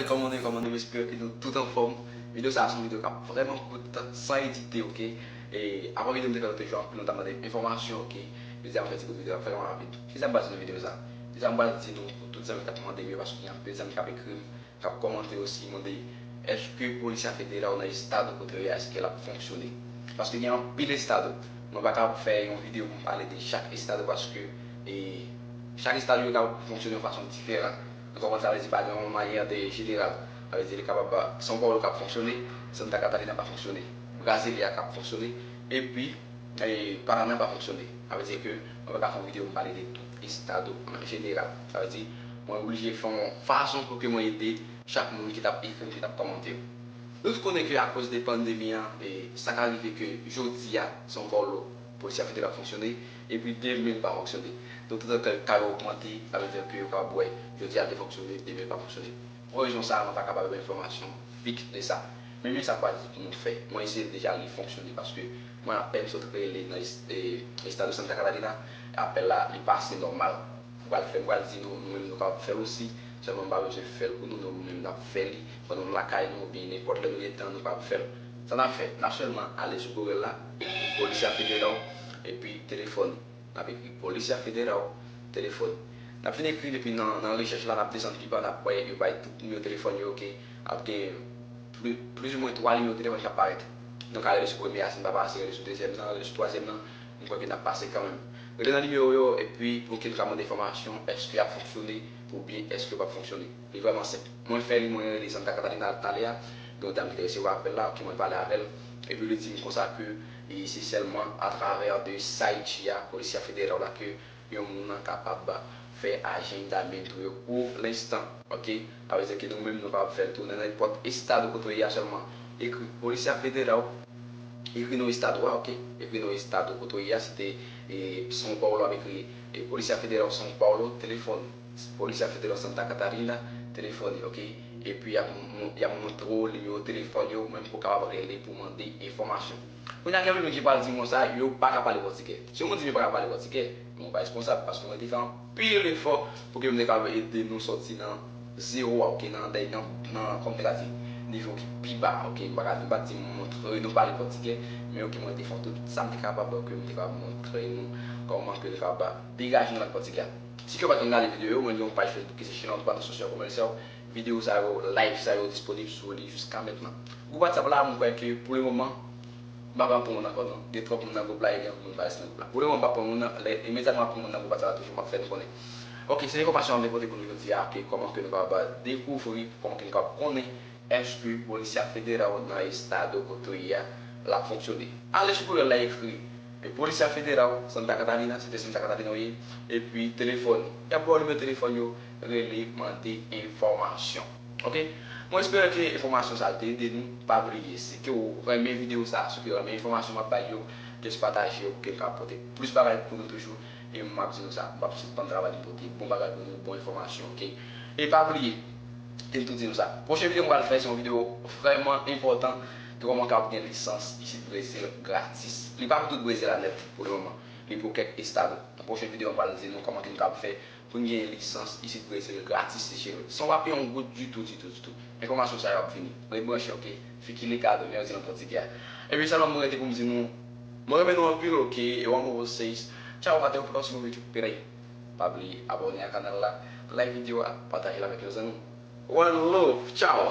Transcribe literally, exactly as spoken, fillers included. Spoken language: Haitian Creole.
Kòman nou ye, kòman nou ye? M espere ke nou tout anfòm. Videyo sa a se yon videyo k ap vrèman kout, san edite, oke? E apre videyo m te fè lòt jou, anpil moun t ap mande enfòmasyon, oke? Jodi a m fè ti kout videyo a vrèman rapid. Kisa m pral di nan videyo sa a? Jodi a m pral di nou pou tout zanmi k ap mande m yo, paske gen anpil zanmi k ap ekri m, k ap kòmante osi, mande èske Polisya Federal nan estado kote yo ye a, èske l ap fonksyone? Paske gen anpil estado. Mwen pa ka fè yon videyo pou m pale de chak estado paske e, chak estado yo ka fonksyone yon fason diferan. Nou konprann sa vle di pa gen yon manyè de jeneral. Sa vle di li kapab São Paulo k ap fonksyone, Santa Catarina pa fonksyone, Brasilia k ap fonksyone, epi e, Paraná pa fonksyone. Sa vle di ke mwen pa ka fè yon videyo pou m pale de tout estado an jeneral. Sa vle di mwen oblije fè yon fason pou ke mwen ede chak moun ki t ap ekri m, ki t ap kòmante yo. Nou tout konnen ke akoz de pandemi an, e, sa ka rive ke jodi a, São Paulo, Polisya Federal fonksyone, epi demen l pa fonksyone. Donk, toutan ke ka yo ogmante, sa vle di ke yo kapab wè, jodi a l te fonksyone, demen l pa fonksyone. Pou rezon sa a, mwen pa kapab bay enfòmasyon fiks de sa. Men, men sa m pral di pou nou fè. Mwen eseye deja li fonksyone paske mwen apèn sot rele nan es- e, estado Santa Catarina, apèl la, li pase nòmal. M pral fè, m pral di nou, nou menm nou kapab fè l osi. Sèlman m pa bezwen fè l pou nou, nou menm n ap fè li. Pandan nou lakay nou, oubyen nenpòt lè nou gen tan, nou kapab fè l. Sa n ap fè, n ap sèlman ale sou Google la, Polisya Federal, epi telefòn. N ap ekri Polisya Federal, telefòn. N ap fin ekri l, epi nan, nan rechèch la, n ap desann pi ba, n ap wè yo bay tout nimewo telefòn yo, oke? Ap gen pli- plizoumwen twa nimewo telefòn k ap parèt. Nou ka rele sou premye a, si n pa pase, rele sou dezyèm nan, rele sou twazyèm nan, m kwè ke n ap pase kanmenm. Rele nan nimewo yo, epi pou ke nou ka mande enfòmasyon, èske y ap fonksyone, oubyen èske yo p ap fonksyone. Li vrèman senp. Mwen fè li, mwen rele Santa Catarina talè a. Gen yon dam ki te resevwa apèl la, oke, mwen pale avè l. Epi li di m konsa ke e se sèlman atravè de site a, Polisya Federal la, ke yon moun nan kapab fè ajenda menm tou yo pou lenstan. Oke? Sa vle di ke nou menm nou kapab fè l tou nan nenpòt estado kote w ye a sèlman. Ekri Polisya Federal, ekri non estado a, oke? Ekri non estado kote w ye a, si te e, São Paulo, w ap ekri e, Polisya Federal São Paulo, telefòn. Polisya Federal Santa Catarina, telefòn, oke? Epi y ap, y ap montre w nimewo telefòn yo, menm pou w kapab rele pou mande enfòmasyon. Kounye a, gen anpil moun ki pral di m konsa, yo pa ka pale pòtigè. Si yon moun di m yo pa ka pale pòtigè, mwen pa responsab, paske mwen te fè anpil efò pou ke m te kapab ede nou sòti nan zewo a, oke, nan, nan, nan, kòm te ka di, nivo ki pi ba, oke, m pa ka, m pa di m montre nou pale pòtigè, men oke, mwen te fè tout sa m te kapab, oke, m te kapab montre nou kòman ke nou kapab degaje nou ak pòtigè a. Si ke w pa t konn gade videyo yo, mwen gen yon paj Facebook ki se Chinwa Anba nan Sosyo Komèsyal. Videyo sa yo, live sa yo disponib sou li jiska mentnan. Gwoup WhatsApp la, mwen kwè ke pou le moman, m pa pran pou moun ankò non. Gen twòp moun nan gwoup la, e gen moun pa rete nan gwoup la. Pou le moman, m pa pran moun nan, lè imedyatman m ap pran moun nan gwoup WhatsApp la, toujou m ap fè nou konnen. Oke, se enfòmasyon an m te pote pou nou jodi a, oke, kòman ke nou kapab dekouvri, kòman ke nou kapab konnen èske Polisya Federal nan estado kote w ye a, l ap fonksyone. Ale sou Google la, ekri e, Polisya Federal Santa Catarina, se te Santa Catarina w ye, epi telefòn. Y ap ba w nimewo telefòn yo, rele, mande enfòmasyon. Oke? Mwen espere ke enfòmasyon sa a te ede nou. Pa bliye, si ke w renmen videyo sa a, si ke w renmen enfòmasyon m ap bay yo, just pataje yo pou ke n ka pote plis bagay pou nou toujou. E m ap di nou sa, m ap sispann travay pou pote bon bagay pou nou, bon enfòmasyon, oke? E pa bliye, e m tou di nou sa. Pwochen videyo m pral fè, se yon videyo vrèman enpòtan de kòman w kapab gen lisans isit Brezil gratis. Li pa pou tout Brezil la nèt pou le moman. Li pou kèk estado. Nan pwochen videyo, m pral di nou kòman ke nou kapab fè pou n gen lisans isit Brezil gratis, si cheri. San w pa peye yon goud ditou, ditou, ditou. Enfòmasyon sa yo ap vini. Ret branche, oke? Fique ligado, jan yo di nan pòtigè a. Epi sèlman mwen rete pou m di nou, mwen renmen nou anpil, oke? Eu amo vocês. Tchau, até o próximo vídeo. Peraí. Pa bliye abòne ak kanal la, like videyo a, pataje l avèk yon zanmi. One love, tchao!